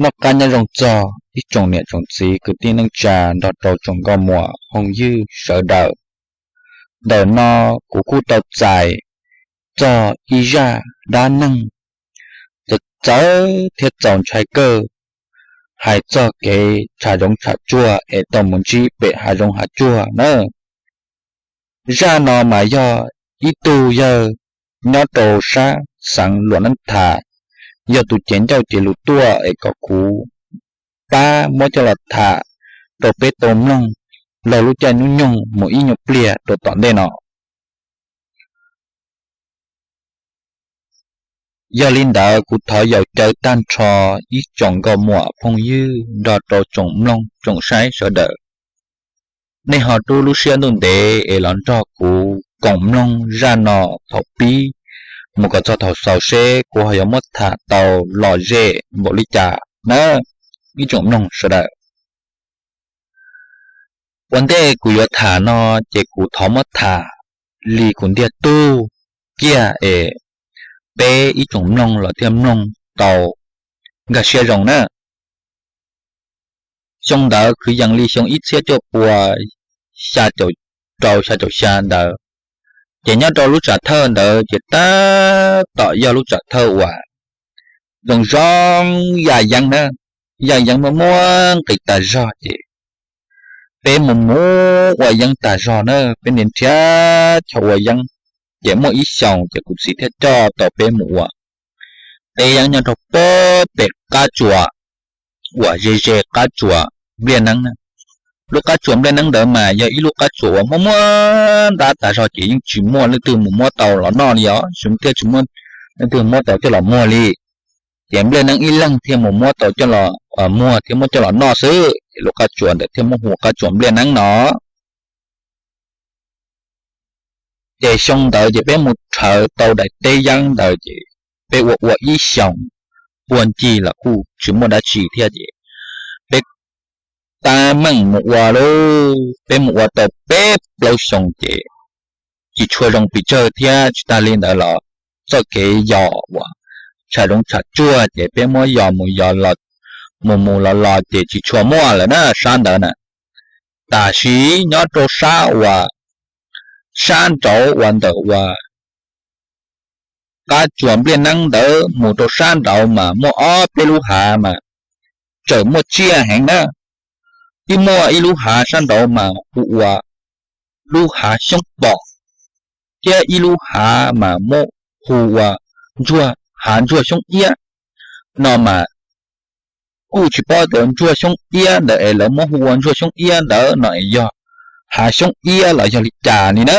Noj qab nyob zoo txog ib tsoom niam tsoom txiv kwv tij neej tsa nrog rau tsoom nkauj muam phooj ywg sawv daws. Ntawm no kuv kuj tau txais txog ib zaj dab neeg txawv txawv thiab txaus ntshai kawg, hais txog kev tshav zoov tshav tsuag es tau mus ntsib pem hav zoov hav tsuag na. Zaj no mas yog ib tug yawg nyob rau sab xeev Luam Neeb Thas, yog tus cev ncauj cev lus tuaj es kom kuv pab muab coj los tham rau peb tau mloog laug lub caij hnub nyoog mus ib nyuag pliag rau tom ntej no. Yog li ntawd kuv thov yaum caw tag nrho ib tsoom nkauj muam phooj ywg nrog rau tsoom mloog tsoom saib sawv daws, nej ho rub lub siab ntuj ntev es los nrog kuv koom mloog zaj no thaum pib mus kom txog thaum xaus seb kuv ho yuav muab tham tau lom zem npaum li cas na ib tsoom mloog sawv daws. Ua ntej kuv yuav tham no ces kuv thov muab tham li kuv ntiag tug kiag es peb ib tsoom mloog los thiaj mloog tau nkag siab zoo na. Xyoo ntawd kwv yees li xyoo ib txhiab cuaj pua xya caum rau xya caum xya ntawd, ces nyob rau lub tsam thawj ntawd ces tab tom yog lub tsam thawj uas zoo zoo yaj yeeb na, yaj yeeb muaj muaj nqis tas zog ces peb mus mus ua yeeb tas zog na, peb nrhiav chaw ua yeeb. Ces muaj ib xyoos ces kuv txiv thiaj coj tau peb mus ua teb yeeb nyob rau pem qab tsuas uas ze ze qab tsuas Npliaj Neeb na. Lub qab tsuas Npliaj Neeb ntawd mas yog ib lub qab tsuas uas muaj muaj ntab tas zog ces yeej tsis muaj leej twg mus muab tau los noj li os, thiaj tsis muaj leej twg muab tau coj los muag li. Ces Npliaj Neeb ib leeg thiaj mus muab tau coj los muag thiab muab coj los noj xwb, ces lub qab tsuas ntawd thiaj muab hu qab tsuas Npliaj Neeb no. Ces xyoo ntawd ces peb mus rhawv tau daim teb yeeb ntawd ces peb ua ua ib xyoos puag ncig los kuj tsis muaj dab tsi thiab ces peb tab meeg mus ua lauj, peb mus ua tau peb plaub xyoos ces tsis tshua zoo pes tsawg thiab tsis tag li ntawd los txoj kev yos uas tshav zoov tshav tsuag ces peb muab yos mus yos los, mus mus los los ces tsis tshua muaj lawm na sab ntawd na. Tab sis nyob rau sab uas sab nraud uas ntawm uas qab tsuas Npliaj Neeb ntawd mus rau sab nraud mas muaj ob peb lub hav mas tseem muaj tsiaj heev na. Ib muaj ib lub hav sab nraud mas hu ua lub hav Xyoob Pom, thiab ib lub hav mas muab hu ua ntsuag, hav ntsuag Xyoob Iab no mas kuj tsis paub tias ntsuag Xyoob Iab ntawd es lawv muab hu ua ntsuag Xyoob Iab ntawd no es yog hav Xyoob Iab los yog li cas li na.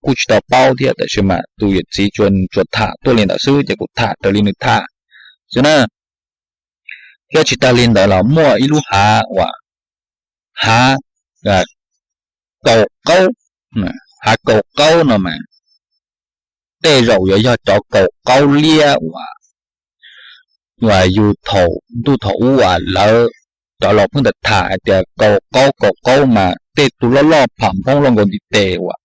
Kuj tsis tau paub thiab tab sis mas tus yawm txiv tsuas tham tuaj li ntawd xwb ces kuv tham raws li nws tham xwb na. Thiab tsis tag li ntawd los muaj ib lub hav uas hav Kaus Qaub, hav Kaus Qaub no mas tej zaum yuav yog cov Kaus Qaub liab uas uas yus thaum ntuj thaum ub uas lawv cov laus pheej tham hais tias Kaus Qaub Kaus Qaub mas tej tus loj loj pham nphoob loj nkaus ntiv tes uas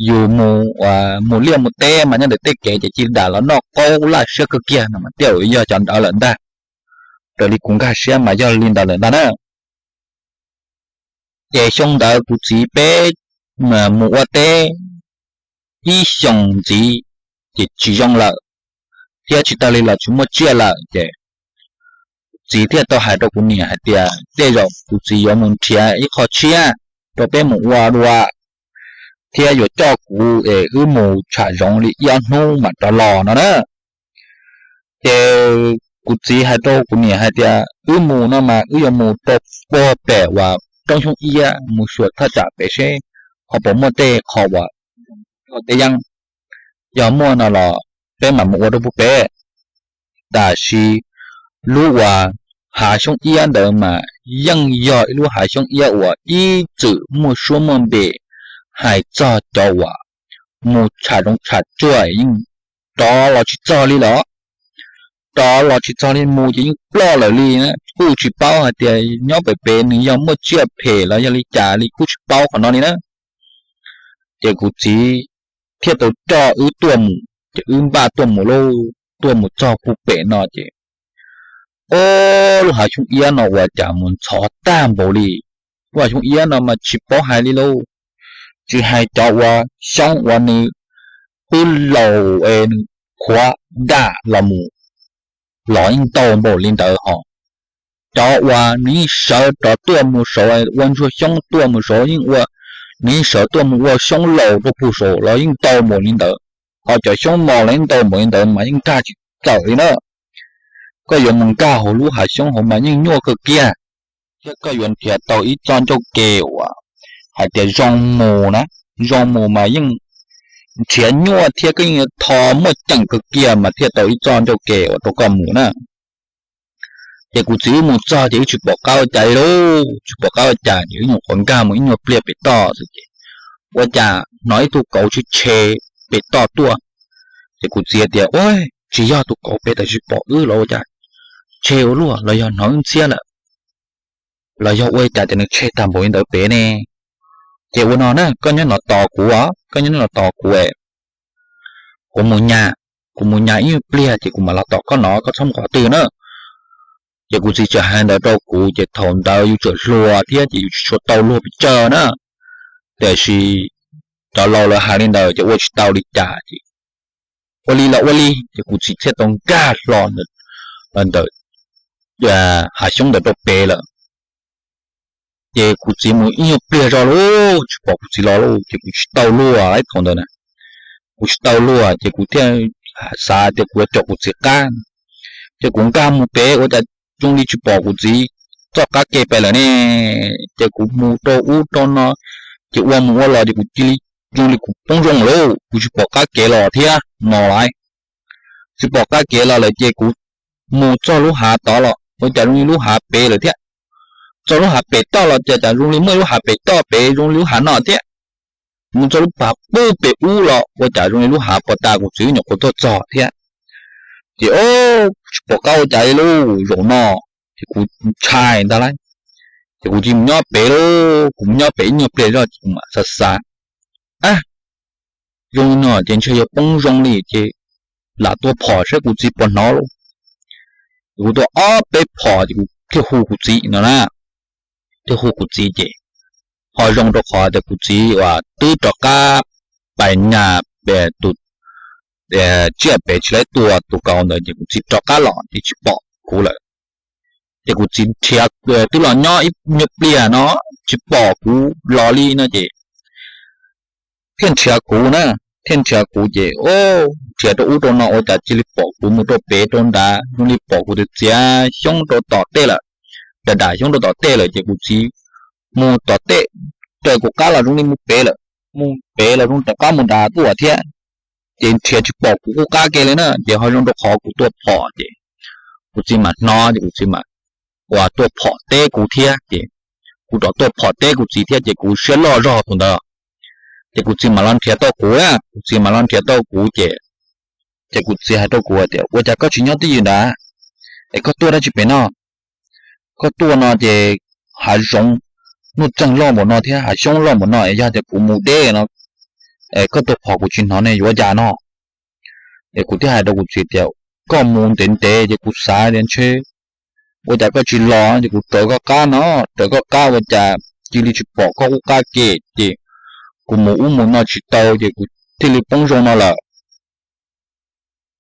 yus mus liaj mus teb mas nyob ntawm tej kev ces cia li dam los noj qaub laj siab kawg kiag no mas tej zaum yog cov ntawd lawm ntag. Raws li kuv nkag siab mas yog li ntawd lawm ntag na. Ces xyoo ntawd kuv txiv peb mus ua teb ib xyoos ntxiv ces tsis zoo lawm, thiab tsis tag li los tsis muaj tsiaj lawm ces kuv txiv thiaj tau hais rau kuv niam hais tias tej zaum kuv txiv yuav mus nrhiav ib qho tshiab rau peb mus ua dua, thiab yuav coj kuv es wb mus tsham zoov li ib ob hnub mam rov los no na. Ces kuv txiv hais rau kuv niam hais tias wb mus no mas wb yuav mus rau puag pem uas roob Xyoob Iab mus xyuas thaj tsam pem seb ho puas muaj tej qho uas teb yeeb, yog muaj no los peb mam mus ua rau puag pem. Tab sis lub uas hav Xyoob Iab ntawd mas yeej yog ib lub hav Xyoob Iab uas ib txwm muaj suab muaj npe hais txog cov uas mus tsham zoov tsham tsuag yeej rov los tsis txog li lawm. Rov los tsis txog li, mus ces yeej ploj lawm li na. Kuj tsis paub hais tias nyob pem pem nws yog muaj tsiaj phem los yog li cas li kuj tsis paub qhov no li na. Ces kuv txiv thiaj tau coj wb tuaj mus, ces wb npaj tuaj mus lauj, tuaj mus txog puag pem no ces Ob lub hav xyoob iab no ua cas mus ntxhov tag npaum li. Lub hav xyoob iab no mas tsis paub hais li lauj, tsis hais cov uas xyoob uas nws twb laus es nws qhuav daj los mus los yeej ntau npaum li ntawd hos. Cov uas nws yeej sawv rov tuaj mus saud, ua ntsuag xyoob tuaj mus saud yeej ua, nws yeej sawv tuaj mus ua xyoob laus rau pug saud los yeej ntau npaum li ntawd, hos cov xyoob mos los yeej ntau npaum li ntawd mas yeej nkag tsis txawm li na. Koj yuav mus nkag hauv lub hav xyoob hauv mas yeej nyuaj kawg kiag, thiab koj yuav nrhiav tau ib txoj ncauj ke uas hais tias zoo mus na, zoo mus mas yeej nrhiav nyuaj thiab koj yeej yuav tho muaj ceem kawg kiag mas thiaj tau ib txoj ncauj ke uas rau koj mus na. Ces kuv txiv wb mus txog ces wb tsis pom qab ua cas li lauj, tsis pom qab ua cas ces wb nyuam qhuav nkag mus ib nyuag pliag pem toj xwb ces ua cas hnov ib tug kauv tshe tshe pem toj tuaj. Ces kuv txiv tias, Ua, tsis yog tus kauv pem tawm tsis pom wb los ua cas tshe ua luaj, los yog hnov wb ntxhiab lawm, los yog ua cas ces nws tshe tag npaum li ntawd pem ne? Ces ua no na, koj nyob no tos kuv, koj nyob no tos kuv, kuv mus nyas, kuv mus nyas ib nyuag pliag ces kuv mam los tom koj no, koj txhob mus qhov twg na. Ces kuv txiv txawm hais ntawd rau kuv ces thaum ntawd yus tseem hluas thiab ces yus tsis tshua tau luag pes tsawg na. Tiam sis cov laus lawv hais li ntawd ces ua tsis tau li cas ces ua li los ua li ces kuv txiv thiaj tau nkag hlo ntawm hav xyoob ntawd rau pem lawm. Ces kuv txiv mus ib nyuag pliag zog lauj, tsis pom kuv txiv los lauj, ces kuv tsis tau luag ib thaum ntawd na. Kuv tsis tau luag ces kuv thiaj xav tias kuv yuav caum kuv txiv qab, ces kuv nkag mus pem ua cas zoo li tsis pom kuv txiv txoj qab ke pem lawm ne. Ces kuv mus rau ub rau no, ces ua mus ua los ces kuv cia li zoo li kuv poob zoo lauj, kuv tsis pom qab kev los thiab no lawm. Tsis pom qab kev los lawm ces kuv mus txog lub hav tod los ua cas zoo li lub hav pem lawm thiab. Txog lub hav pem toj los cas cas zoo li muaj lub hav pem toj pem zoo li lub hav no thiab. Mus txog lub hav pub pem ub los ua cas zoo li lub hav puag ta kuv txiv nyuam qhuav tuaj txog thiab. Ces o, tsis pom qab ua cas li lauj, zaum no ces kuv ntshai ntag lauj. Ces kuv cia li mus nyob pem lauj, kuv mus nyob pem ib nyuag pliag zog ces kuv mam xav xav, a, zoo li no ces ntshe yog poob zoo li ces lam tua phom saib kuv txiv puas hnov lauj. Kuv tua ob peb phom ces kuv thiaj hu kuv txiv no na. Thiaj hu kuv txiv ces ho zoo rau qhov tias kuv txiv uas twb rov qab pais nyas pem tus tsiaj pem tsis laib tua tus kauv ntawd ces kuv txiv rov qab los ces tsis pom kuv lawm. Ces kuv txiv nrhiav, twb los nyob ib nyuag pliag no tsis pom kuv los li no ces thiaj nrhiav kuv na, thiaj nrhiav kuv ces o, nrhiav rau ub rau no ua cas cia li pom kuv mus rau pem rau nrad, zoo li pom kuv txiav txiav xyoob rau tom tej lawm, dam dam xyoob rau tom tej lawm ces kuv txiv mus tom tej, raws kuv qab los zoo li mus pem lawm, mus pem los zoo rov qab mus nrad tuaj thiab. Ces nrhiav tsis pom kuv qub qab ke li na, ces ho zoo rau qhov kuv tua phom ces kuv txiv mam hnov ces kuv txiv mam uas tua phom teb kuv thiab ces kuv rov tua phom teb kuv txiv thiab ces kuv siab loj zog tus ntawd. Ces kuv txiv mam los nrhiav tau kuv na, kuv txiv mam los nrhiav tau kuv ces, ces kuv txiv hais rau kuv tias ua cas koj tsis nyob twj ywm ntawd es koj tuaj dab tsi pem no? Koj tuaj no ces hav zoov nuj txeeg loj npaum no thiab hav xyoob loj npaum no es yog tias kuv mus deb no es koj tua phom kuv tsis hnov ne yuav cas no? Es kuv thiaj hais rau kuv txiv tias koj mus ntev ntev ces kuv xav tias ntshe ua cas koj tsis los ces kuv rawv koj qab no, rawv koj qab ua cas cia li tsis pom koj qub qab ke ces kuv mus ub mus no tsis tau ces kuv thiaj li poob zoo no lawm.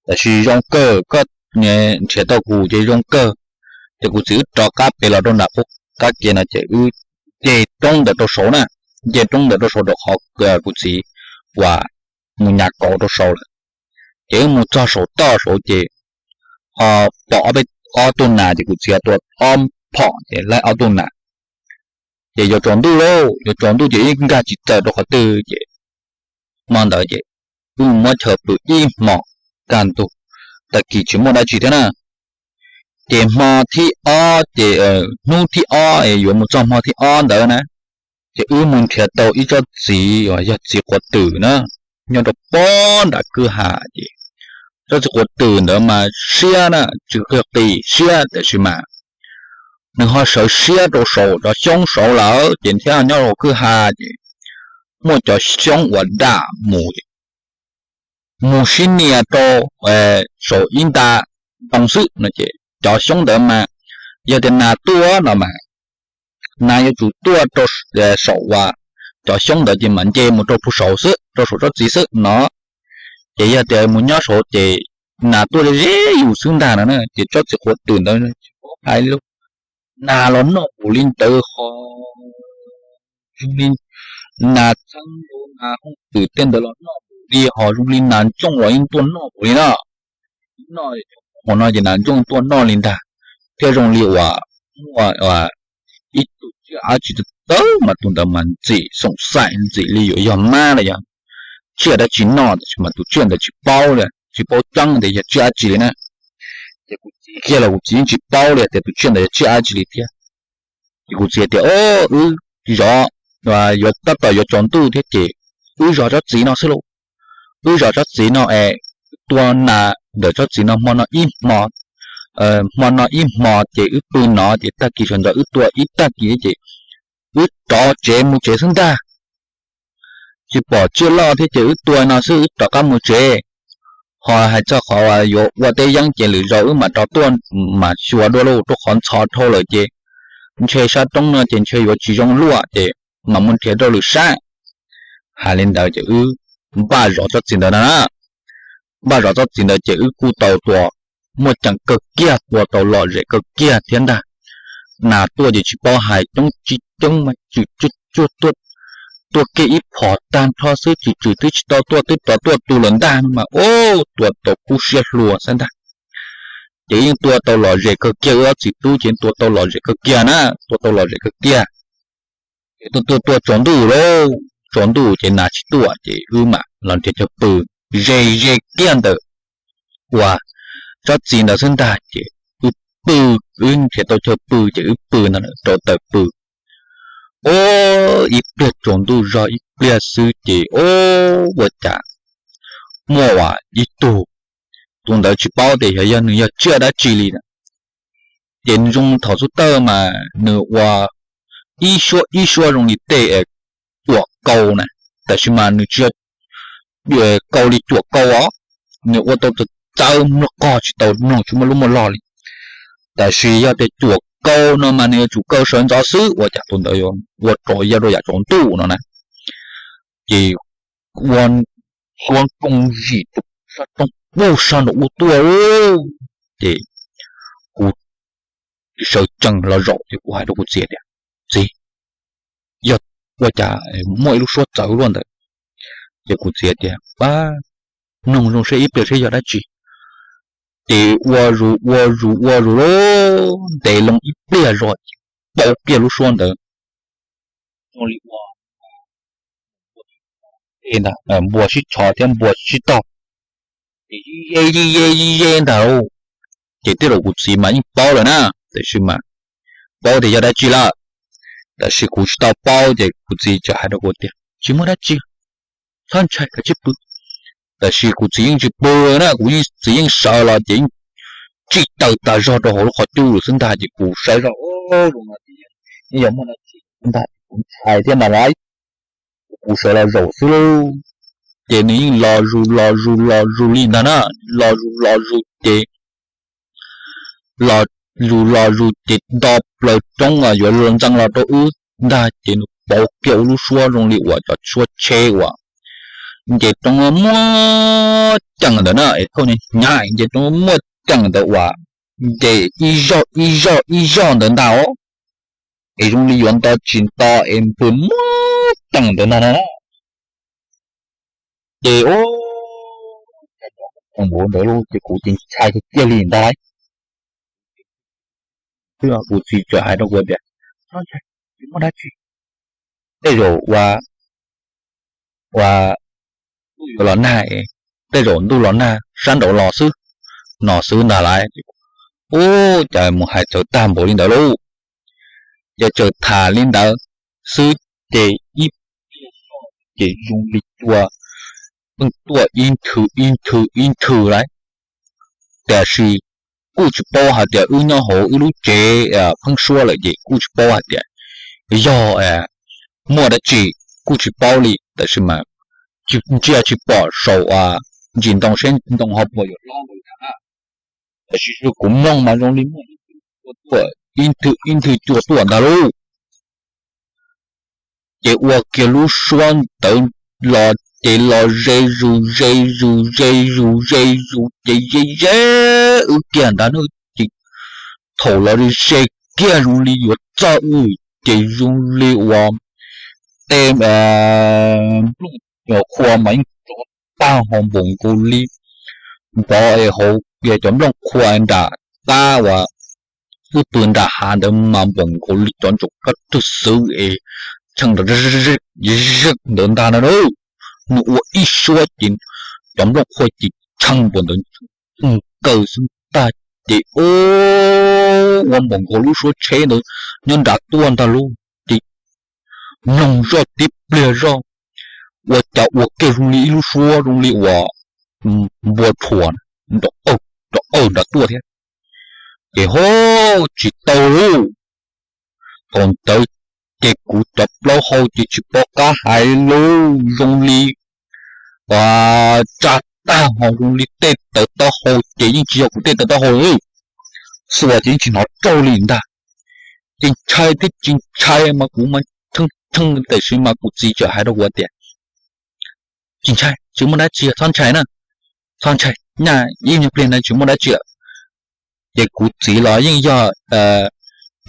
Tab sis zoo kawg koj nrhiav tau kuv ces zoo kawg. Ces kuv txiv wb rov qab pem los rau nram qub qab ke no ces wb nce roob ntawd rau saud na, nce roob ntawd rau saud rau qhov kuv txiv uas mus nyas kauv rau saud lawm. Ces wb mus txog saum toj saud ces ho pom ob peb, ob tug nas ces kuv txiv tua ob phom ces laib ob tug nas. Ces yuav tsaus ntuj lauj, yuav tsaus ntuj ces wb nkag tsis txawm rau qhov twg ces hmo ntawd ces wb mus muab chaw pw ib hmos kaj ntug, tag kis tsis muaj dab tsi thiab na. Ces hmo thib ob ces, hnub thib ob es yuav mus txog hmo thib ob ntawd na, ces wb mus nrhiav tau ib tsob txiv uas yog txiv quav twm na, nyob rau pob nram kwj ha ces tsob txiv quav twm ntawd mas siab na, tsis qig qis siab tab sis mas nws ho sawv siab rau saum cov xyoob saud lawm ces thiab nyob rau kwj ha ces muaj cov xyoob uas dam mus, mus sib nias rau saum ib nta ntoo xwb no ces cov xyoob ntawd mas yog tias nas tuaj no mas nas yuav tsum tuaj rau saum uas cov xyoob ntawd ces mam nce mus rau puag saud xwb, rau saum tsob txiv xwb no. Ces yog tias mus nyob saud ces nas tuaj ze ze yus xwb ntag no na, ces tsob txiv quav twm ntawd tsis paub hais li. Nas los noj npaum li ntawd ho, zoo li nas txheeb, nas hooj twm tej ntawd los noj npaum li, ho zoo li nas ntsooj los yeej tuaj noj npaum li na. Noj, hauv no ces nas ntsooj tuaj noj li ntag, thiab zoo li uas muaj ib tug tsiaj dab tsi txawv txawv mas tus ntawd mas ntxim xoom xaim ntxim li yuav yog mab los yog tsiaj dab tsi noj, tab sis mas tus tsiaj ntawd tsis paub li, tsis paub tseeb tias yog tsiaj dab tsi li na. Ces kuv txiv kiag los kuv txiv yeej tsis paub li tias tus tsiaj ntawd yog tsiaj dab tsi li thiab. Ces kuv txiv tias, o, wb zov, yuav tab tom yuav tsaus ntuj thiab ces wb zov tsob txiv no xwb lauj. Wb zov tsob txiv no es tua nas ntawm tsob txiv no hmo no ib hmo, hmo no ib hmo ces wb pw no ces tag kis sawv ntxov wb tua ib tag kis ces wb rov tsev mus tsev xwb ntag. Tsis pom tsiaj loj thiab ces wb tua no xwb wb rov qab mus tsev. Ho hais txog qhov yuav ua teb yeeb ces lwm zaus wb mam rov tuaj mam xyuas dua lauj, rau qhov ntxhov dhau lawm ces ntshe sab roob no ces ntshe yuav tsis zoo luaj ces mam mus nrhiav rau lwm sab. Hais li ntawd ces wb npaj zov tsob txiv ntawd no na. Npaj zov tsob txiv ntawd ces wb kuj tau tua, muaj ceem kawg kiag, tua tau lom zem kawg kiag thiab ntag. Nas tuaj ces tsis paub hais, coob tsis coob mas tswm tsuj tsuag tuaj, tuaj kiag ib phom tag nrho xwb, tswm tswm twb tsis tau tuaj, twb rov tuaj tus lawm ntag no mas, o, tua tau kub siab hlo xwb ntag. Ces yeej tua tau lom zem kawg kiag, wb ob txiv tub ces yeej tua tau lom zem kawg kiag na, tua tau lom zem kawg kiag. Ces tuaj tuaj tuaj tsaus ntuj lauj, tsaus ntuj ces nas tsis tuaj ces wb mam los nrhiav chaw pw ze ze kiag ntawm uas tsob txiv ntawd xwb ntag ces wb pw, wb nrhiav tau chaw pw ces wb pw ntawd rau tawm pw. O, ib pliag tsaus ntuj zog ib pliag xwb ces o, ua cas muaj uas ib tug, tus ntawd tsis paub tias yog, yog nws yog tsiaj dab tsi li na. Ces zoo thaum xub thawj mas nws ua ib suab ib suab zoo li tej cuam kaus na, tab sis mas nws tsis yog kaus li cuam kaus os, nws ua tau txawv txawv mloog qog tsis tau mloog tsis muaj lub muaj log li. Tab sis yog tias cuam kaus no mas nws yuav tsum kaw sawv ntxov xwb, ua cas tus ntawd yuav ua rau yam rau yam tsaus ntuj no na. Ces ua suab nkooj zim sab roob puag sab nraud ua tuaj lauj. Ces kuv sawv tsees los zaum ces kuv hais rau kuv txiv tias, txiv, yog ua cas muaj ib lub suab txawv luaj ntawd? Ces kuv txiv tias, pab mloog zoo saib ib pliag saib yog dab tsi. Ces ua zus ua zus ua zus lauj, ntev loo ib pliag zog ces pauv kiag lub suab ntawd zoo li ua npua sib tshov thiab npua sib tog, ces yij ye yij ye yij ye ntag lauj. Ces tej zaum kuv txiv mas yeej paub lawm na, tab sis mas paub tias yog dab tsi lawm, tab sis kuv tsis tau paub ces kuv txiv txawm hais rau kuv tias tsis muaj dab tsi, txhob ntshai, kav tsij pw. Tab sis kuv txiv yeej tsis pw na, kuv txiv yeej sawv los ces yeej tsim taws tas zog rau hauv lub qhov cub lawm xwb ntag. Ces kuv saib zoj, zoo no ces yeej yog muaj dab tsi ntag, kuv ntshai thiab ntag lauj. Kuv sawv los zaum xwb lauj, ces nws yeej los zus los zus los zus li ntag na, los zus los zus ces los zus los zus ces nto plaws roob yuav ntxeev los rau wb ntag, ces nws pauv kiag ua lub suab zoo li uas cov suab tsheb uas nce roob muaj ceem ntawd na, es thauj hnyav hnyav nce roob muaj ceem ntawd uas nce ib zaug ib zaug ib zaug ntawd ntag os, es zoo li yuav nto tsis nto es npws muaj ceem ntawd ntag na. Ces ua cas cov npau ntawd lauj, ces kuv ces ntshai kiag kiag li ntag lauj. Kuv txiv txawm hais rau kuv tias, txhob ntshai, tsis muaj dab tsi, tej zaum ua, ua ntuj yuav los nag, tej zaum ntuj los nag sab nraud los xwb, no xwb ntag lauj. Ua cas mus hais txawv tag npaum li ntawd lauj. Ces txawm tham li ntawd xwb, ces ib pliag zog ces zoo li cua pheej tuaj ib nthwv ib nthwv ib nthwv lauj. Tiam sis kuj tsis paub hais tias wb nyob hauv wb lub tsev pheeb suab lawm ces kuj tsis paub hais tias yog muaj dab tsi, kuj tsis paub li, tab sis mas ntsia tsis pom saum ntsis ntoo seb ntoo ho puas yuav hlob npaum li cas na. Tab sis kuv mloog mas zoo li muaj ib tug cua tuaj, ib tug cua tuaj ntag lauj. Ces ua kiag lub suab ntawd los ces los ze zus ze zus ze zus ze zus ces ze ze wb kiag ntag na. Ces thaum los ze kiag zoo li yuav txog wb ces zoo li uas tej nplooj qhua mas yeej tsov tag ho npaum nkaus li npov es hauv cov nplooj qhua nram qab uas wb pw nram hav ntawd mas npaum nkaus li cov ntsaum kab rwg xwb es cheej ntawd ntawd ntag no. Nws ua ib suab ces cov nplooj qhua ces cheej npaum ntawd kaw xwb ntag. Ces ua npaum nkaus lub suab tsheb ntawd nyob nram tuaj ntag lauj. Ces mloog zoj tib pliag zoj, ua cas ua kiag zoo li ib lub suab zoo li uas npua rhuas nrov awj nrov tuaj thiab. Ces ho tsis tau lauj. Thaum ntawd ces kuv cov plaub hau ces tsis pom qab hais lauj, zoo li tsa tag ho zoo li tej tawv taub hau ces yeej tsis yog kuv tej tawv taub hau, xuas ces yeej tsis hnov raug li ntag. Ces ntshai thiab tsis ntshai mas kuv mas tshee tshee, tiam sis mas kuv txiv txawm hais rau kuv tias, tsis ntshai, tsis muaj dab tsi, txhob ntshai na, txhob ntshai, nyaj ib nyuag pliag ntawd tsis muaj dab tsi lawm. Ces kuv txiv los yeej yog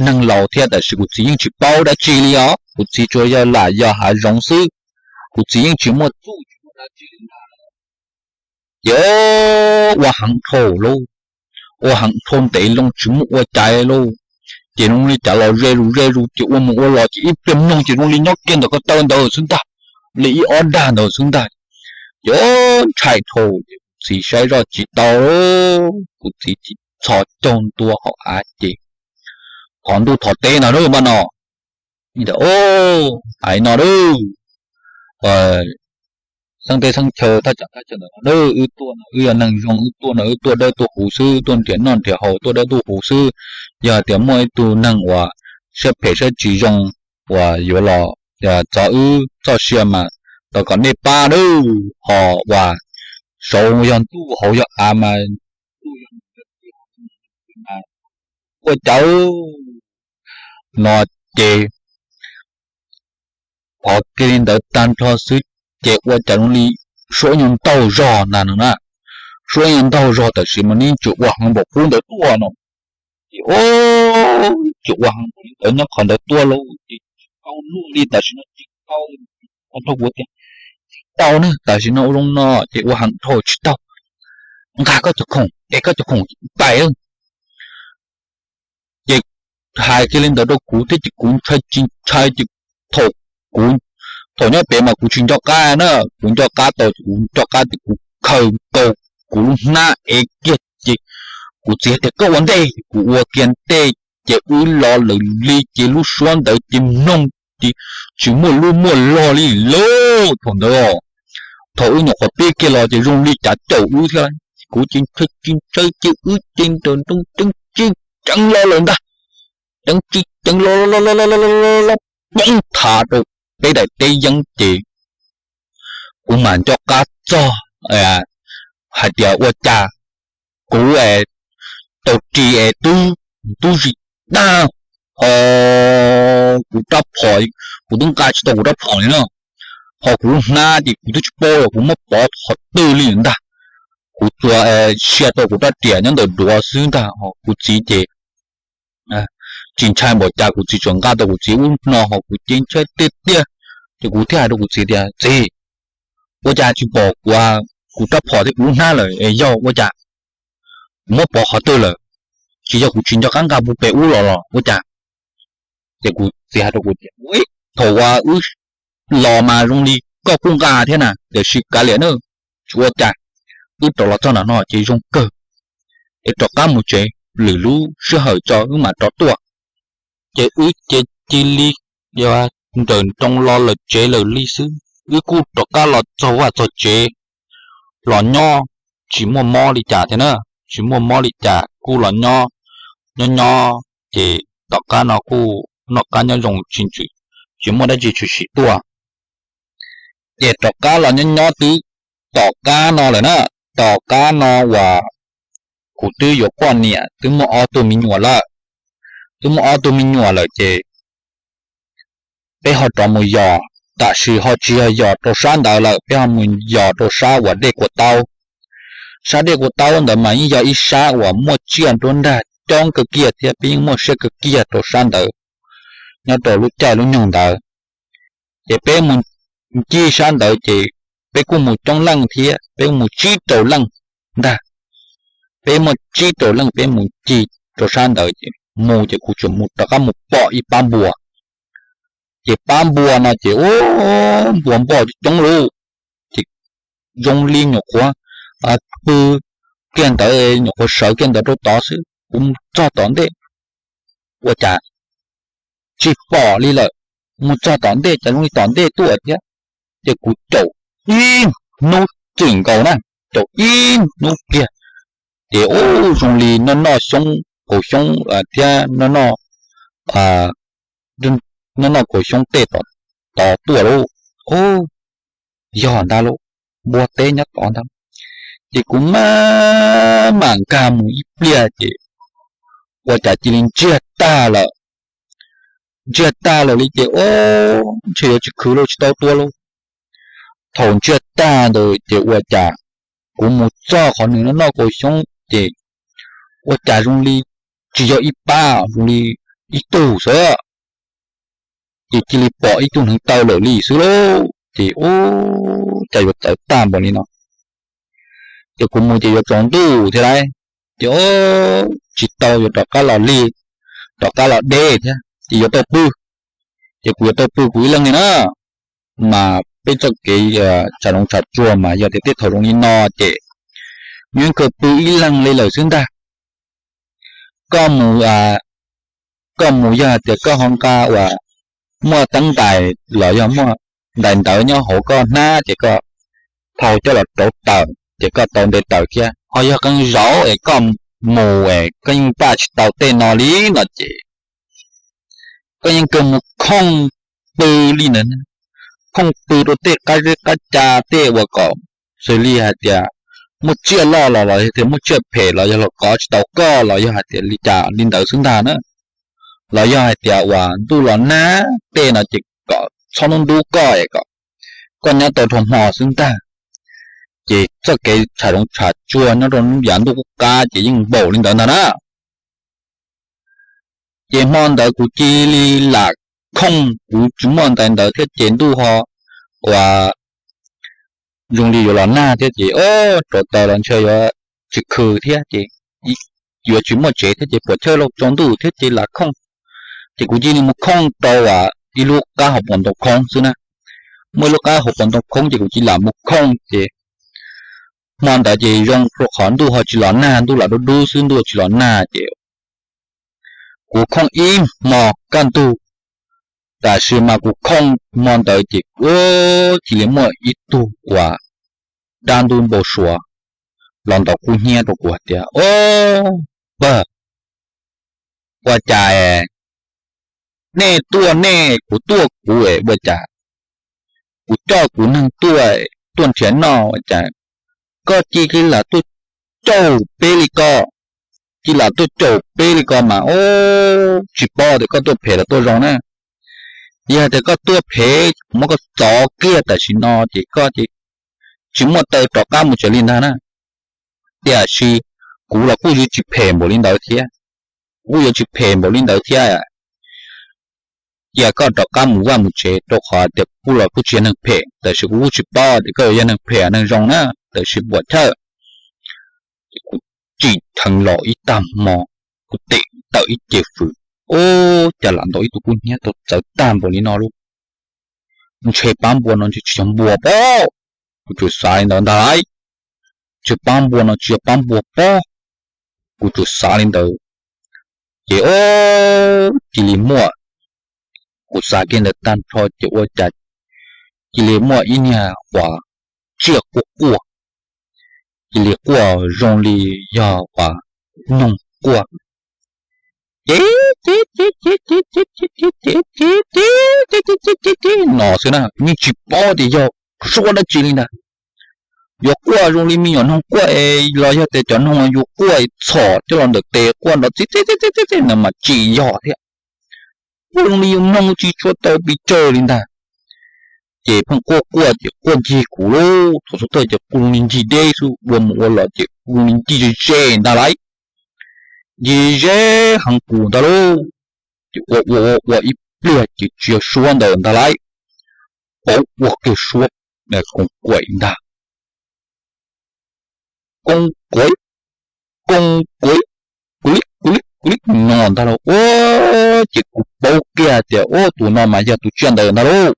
neeg laus thiab, tab sis kuv txiv yeej tsis paub dab tsi li os, kuv txiv tsuas yog lam yog hav zoov xwb, kuv txiv yeej tsis muaj txuj tsis muaj dab tsi li ntag. Ces ua heev dhau lauj, ua heev dhau ntev loo tsis muaj ua cas lauj. Ces zoo li cas los ze zus ze zus ces ua mus ua los ces ib pliag mloog ces zoo li nyob kiag ntawm ko taw ntawd xwb ntag, li ib ob dag ntawd xwb ntag. Ces ntshai dhau ces kuv txiv saib zoj tsis tau, kuv txiv txhos caug ntua hauv av ces thov ntuj thov teb no na, npaj no, hais no lauj, xeeb teb xeeb chaw thaj tsam thaj chaw ntawm no, wb tuaj no wb yog neeg zoo, wb tuaj no wb tuaj dawb tuaj huv xwb, tuaj nrhiav noj nrhiav haus tuaj dawb tuaj huv xwb. Yog tias muaj ib tug neeg uas siab phem siab tsis zoo uas yuav los txov wb txoj sia mas thov kom nej pab nawb. Ho uas saud yog ntuj hauv yog av mas ua cas no ces thov kiag li ntawd tag nrho xwb ces ua cas zoo li suab nyuag ntaug zog ntag no na. Suab nyuag ntaug zog tab sis mas nws tseem ua heev npaum qub ntawd tuaj no. Ces ua, tseem ua heev npaum li ntawd nyob qhov ntawd tuaj lauj, ces tsis tau luaj li tam sim no tsis tau. Ua rau kuv tias tsis tau na, tam sim no ua zoo no ces ua heev dhau tsis tau. Nqa koj cov khoom es koj cov khoom pais. Ces hais kiag li ntawd rau kuv thiab ces kuv ntshai tsis ntshai ces thaum kuv, thaum nyob pem mas kuv tsis nco qab na, kuv nco qab tau ces kuv nco qab ces kuv khaws nkaus kuv lub hnab ev kiag ces kuv txiv hais tias koj ua ntej, kuv ua kiag ntej ces wb los lawm li ces lub suab ntawd ces mloog ces tsis muaj lub muaj log li lauj. Thaum ntawd thaum wb nyuam qhuav pib kiag los ces zoo li cav caum wb thiab, kuv ces ntshai tsis ntshai ces wb ces nrawm nroos ceev tsis ceev los lawm ntag, ceev tsis ceev los los los los los poob thav rau peb daim teb yeeb ces kuv mam nco qab txog hais tias ua cas kuv tau ris es tub, tub zis dag ho kuv rab phom, kuv twb nqa tsis tau kuv rab phom li no, ho kuv lub hnab ces kuv twb tsis paub los kuv muab pov qhov twg li ntag. Kuv tsuas sia tau kuv rab riam nyob ntawm duav xwb ntag. Kuv txiv ces tsis ntshai npaum cas, kuv txiv tsuas nqa tau kuv txiv ub no ho kuv ces ntshai tiag tiag. Ces kuv thiaj hais rau kuv txiv tias txiv, ua cas tsis pom kuv, kuv rab phom thiab kuv lub hnab lawm es yog ua cas, kuv muab pov qhov twg lawm, tsis yog kuv tsis nco qab nqa mus pem ub los los ua cas? Ces kuv txiv hais rau kuv tias thaum uas wb los mas zoo li koj kuj nqa thiab na, tiam sis kav liam na, tsis ua cas, wb rov los txog nram no ces zoo kawg, es rov qab mus tsev, lwm lub sij hawm tso wb mam rov tuaj. Ces wb ces cia li nrawm nroos los lawm tsev lawm li xwb. Wb kuj rov qab los txog vaj txog tsev, los nyob tsis muaj mob li cas thiab na, tsis muaj mob li cas kuj los nyob, nyob nyob ces tom qab no kuj noj qab nyob zoo tsis ntsws, tsis muaj dab tsi tshwm sim tuaj. Ces rov qab los nyob nyob twb tom qab no lawm na, tom qab no uas kuv twb yuav poj niam, twb muaj ob tug me nyuam lawm. Twb muaj ob tug me nyuam lawm ces peb ho rov mus yos, tam sim ho tsis yog yos rau sab ntawd lawm, peb ho mus yos rau sab uas dej Kua Taub. Sab dej Kua Taub ntawd mas yeej yog ib sab uas muaj tsiaj nruab nrag coob kawg kiag thiab peb yeej muaj siab kawg kiag rau sab ntawd nyob rau lub caij lub nyoog ntawd. Ces peb mus ncig sab ntawd ces peb kuj mus coob leej thiab, peb mus tsib rau leej ntag. Peb muaj tsib rau leej peb mus ncig rau sab ntawd ces mus ces kuv tsuas mus rov qab mus pom ib pab npua. Ces pab npua no ces ua npua npoj coob lauj. Ces zoo li nyuam qhuav pw kiag ntawd, nyuam qhuav sawv kiag ntawd rau tod xwb, kuv mus txog tom ntej ua cas tsis pom li lawm. Mus txog tom ntej cas zoo li tom ntej tuaj thiab. Ces kuv caum ib hnub txwm nkaus na, caum ib hnub kiag ces ua zoo li noj noj xyoob, kaus xyoob thiab noj noj, noj noj kaus xyoob tej tod tuaj lauj. Yog ntag lauj, npua teb nyob tod ntag. Ces kuv maj mam nkag mus ib pliag ces ua cas cia li ntsiag tag lawm. Ntsiag tag lawm li ces ua ntshe yuav tsis khwv lauj, tsis tau tua lauj. Thaum ntsiag tag ntawd ces ua cas kuv mus txog qhov nws noj noj kaus xyoob ces ua cas zoo li tsis yog ib pab, zoo li ib tug xwb. Ces cia li pom ib tug hneev taw lawm li xwb lauj. Ces ua cas yuav txawv tag npaum li no. Ces kuv mus ces yuav tsaus ntuj thiab lauj. Ces tsis tau, yuav rov qab los lig, rov qab los deb thiab ces yuav tau pw. Ces kuv yuav tau pw kuv ib leeg li na. Mas peb txoj kev tsham zoov tsham tsuag mas yog tias tej thaum zoo li no ces yeej kawg pw ib leeg li lawm xwb ntag. Koj mus, koj mus yog hais tias koj ho nqa uas muaj teeb ntais los yog muaj ntais ntawv nyob hauv koj hnab ces koj thau coj los rauv taws ces koj tau nte taws thiab. Ho yog qee zaum es koj mus es koj yeej npaj tsis tau tej no li no ces koj yeej kawg mus khooj pw li ntawd, khooj pw rau tej qab zeb qab ca tej uas kom xws li hais tias muaj tsiaj loj los los yog tias muaj tsiaj phem los yog los kov tsis tau koj los yog hais tias li cas li ntawd xwb ntag na. Los yog hais tias uas ntuj los nag tej no ces kom txhob ntub ntub koj es kom koj nyob tau dhau hmo xwb ntag. Ces txoj kev tsham zoov tsham tsuag nyob rau yav ntuj qub qab ces yeej npaum li ntawd ntag na. Ces hmo ntawd kuv cia li lam khooj, kuv tsis muaj ntais ntawd thiab ces ntuj ho uas zoo li yuav los nag thiab ces o, rauv taws los ntshe yuav tsis khwv thiab ces yuav tsis muaj tsev thiab ces puas chawj lauj, tsaus ntuj thiab ces lam khooj. Ces kuv cia li mus khooj rau uas ib lub qab hauv paus ntoo khoob xwb na. Muaj ib lub qab hauv paus ntoo khoob ces kuv cia li lam mus khooj ces hmo ntawd ces zoo rau qhov ntuj ho tsis los nag, ntuj lam dub dub xwb, ntuj tsis los nag ces kuv khooj ib hmo kaj ntug. Tab sis mas kuv khooj hmo ntawd ces cia li muaj ib tug uas dab ntub npau suav los ntaus kub hnyiab rau kuv hais tias, o, pag, ua cas nej tuaj nej, kuv tuaj kuv es ua cas kuv coj kuv neeg tuaj, tuaj nrhiav noj ua cas koj cia li lam tuaj caum peb li ko, cia li lam tuaj caum peb li ko mas o, tsis paub tias koj tuaj phem los tuaj zoo na. Yog hais tias koj tuaj phem, kuv muab koj txov kiag tam sim no ces koj ces tsis muaj taw rov qab mus tsev li ntag na. Tiam sis kuv los kuj yuav tsis phem npaum li ntawd thiab, kuv kuj yuav tsis phem npaum li ntawd thiab. Cia koj rov qab mus vaj mus tsev, rau qhov tias kuv los kuj tsis yog neeg phem, tab sis kuv kuj tsis paub tias koj yuav yog neeg phem neeg zoo na, tab sis puas chawj. Ces kuv tsim dheev los ib tag hmo, kuv tem tawm ib ce fws, ub, cas lam ntaus ib tug kub hnyiab tau txawv tag npaum li no lauj. Ntshe pab npua no ntshe tsis yog npua pob, kuv tsuas xav li ntawd ntag lauj. Ntshe pab npua no tsis yog pab npua pob, kuv tsuas xav li ntawd. Ces ub, cia li muaj, kuv xav kiag ntawd tag nrho ces ua cas cia li muaj ib niag uas tsiaj quaj quaj, cia li quaj zoo li yog uas noog quaj, ces no xwb na, yeej tsis paub tias yog suab dab tsi li ntag. Yuav quaj zoo li me nyuam noog quaj es los yog tias cov noog yuav quaj txhom coj los ntawm tes quaj nrov txij txij txij txij ntawd mas tsis yog thiab. Quaj zoo li yus mloog tsis tshua tau pes tsawg li ntag. Ces pheej quaj quaj ces quaj ncig kuv lauj, thaum xub thawj ces quaj zoo li ncig deb xwb, ua mus ua los ces quaj zoo li ncig ze ze ntag lauj. Ncig ze heev kuv ntag lauj. Ces ua ua ua ua ib pliag ces tsis yog suab ntawd ntag lauj, pauv ua kiag suab koos kuaim ntag. Koos kuaim, koos kuaim, kuv li kuv li kuv li no ntag lauj. Ua ces kuv paub kiag tias ua tus no mas yog tus tsiaj ntawd ntag lauj.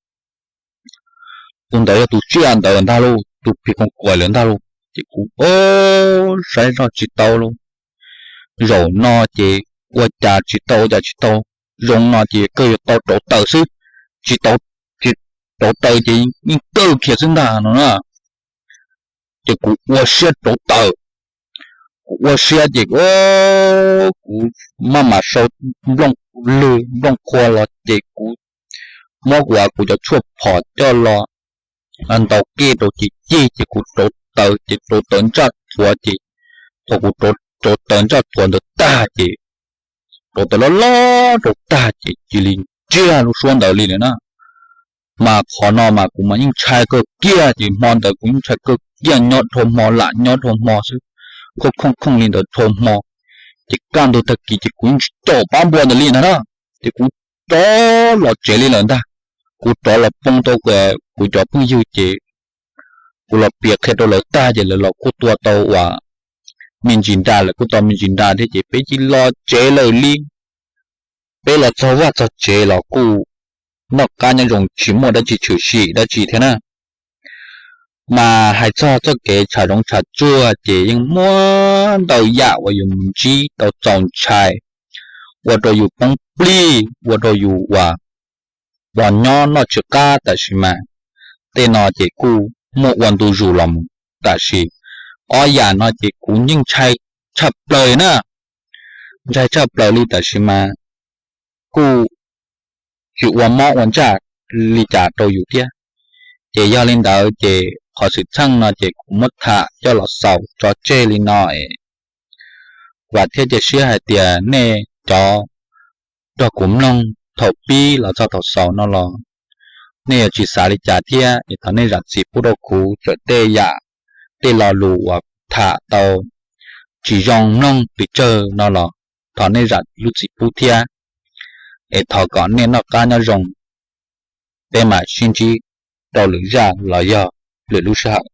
Tus ntawd yog tus tsiaj ntawd ntag lauj, tus phim koos kuaim lawm ntag lauj. Ces kuv saib zoj tsis tau lauj. Zaum no ces ua cas tsis tau ua cas tsis tau, zoo no ces kawg yuav tau rauv taws xwb, tsis tau, tsis rauv taws ces yeej kawg khiav xwb ntag no na. Ces kuv ua siab rauv taws, kuv ua siab ces kuv maj mam sau nplooj lwg nplooj qhua los ces kuv muab kuv, kuv cov tshuaj phom coj los ntaus kiag rau ces cig ces kuv rauv taws ces rauv taws ntsaj thuav ces thaum kuv rauv taws ntsaj thuav ntawd tag ces rauv taws loj loj rau tag ces cia li ntsiag lub suab ntawd li lawm na. Mas qhov no mas kuv mas yeej ntshai kawg kiag ces hmo ntawd kuv yeej ntshai kawg kiag, nyob dhau hmo lam nyob dhau hmo xwb, khooj khooj khooj li ntawd dhau hmo. Ces kaj ntug tag kis ces kuv yeej tsis caum pab npua ntawd li ntag na. Ces kuv rov los tsev li lawm ntag. Kuv rov los poob tau kuv cov phooj ywg ces kuv los piav qhia rau lawv tag ces lawv los kuj tua tau uas me ntsis nra, lawv kuj tau me ntsis nra thiab ces peb cia li los tsev lawm li. Peb los txog vaj txog tsev los kuj noj qab nyob zoo tsis muaj dab tsi tshwm sim dab tsi thiab na. Mas hais txog txoj kev tshav zoov tshav tsuag ces yeej muaj ntau yam uas yus mus ntsib tau txaus ntshai, ua rau yus poob plig, ua rau yus uas pos nyob noj tsis qab tam sim mas tej no ces kuj muaj ua ntu zus los mus tam sim. Ob yam no ces kuv yeej ntshai tshaj plaws na, ntshai tshaj plaws li tam sim mas kuj tsis ua mob ua ntsaj li cas rau yus thiab. Ces yog li ntawd ces qhov xwm txheej no ces kuv muab tham coj los xaus tso tseg li no es vam thiab cia siab hais tias nej cov nrog kuv mloog thaum pib los txog thaum xaus no los nej yuav tsis xav li cas thiab es thov nej zam txim pub rau kuv txawm tej yam tej lo lus uas tham tau tsis zoo mloog pes tsawg no los thov nej zam lub txim pub thiab. Es thov kom nej noj qab nyob zoo, peb mam sib ntsib rau lwm zaj los yog lwm lub sij hawm.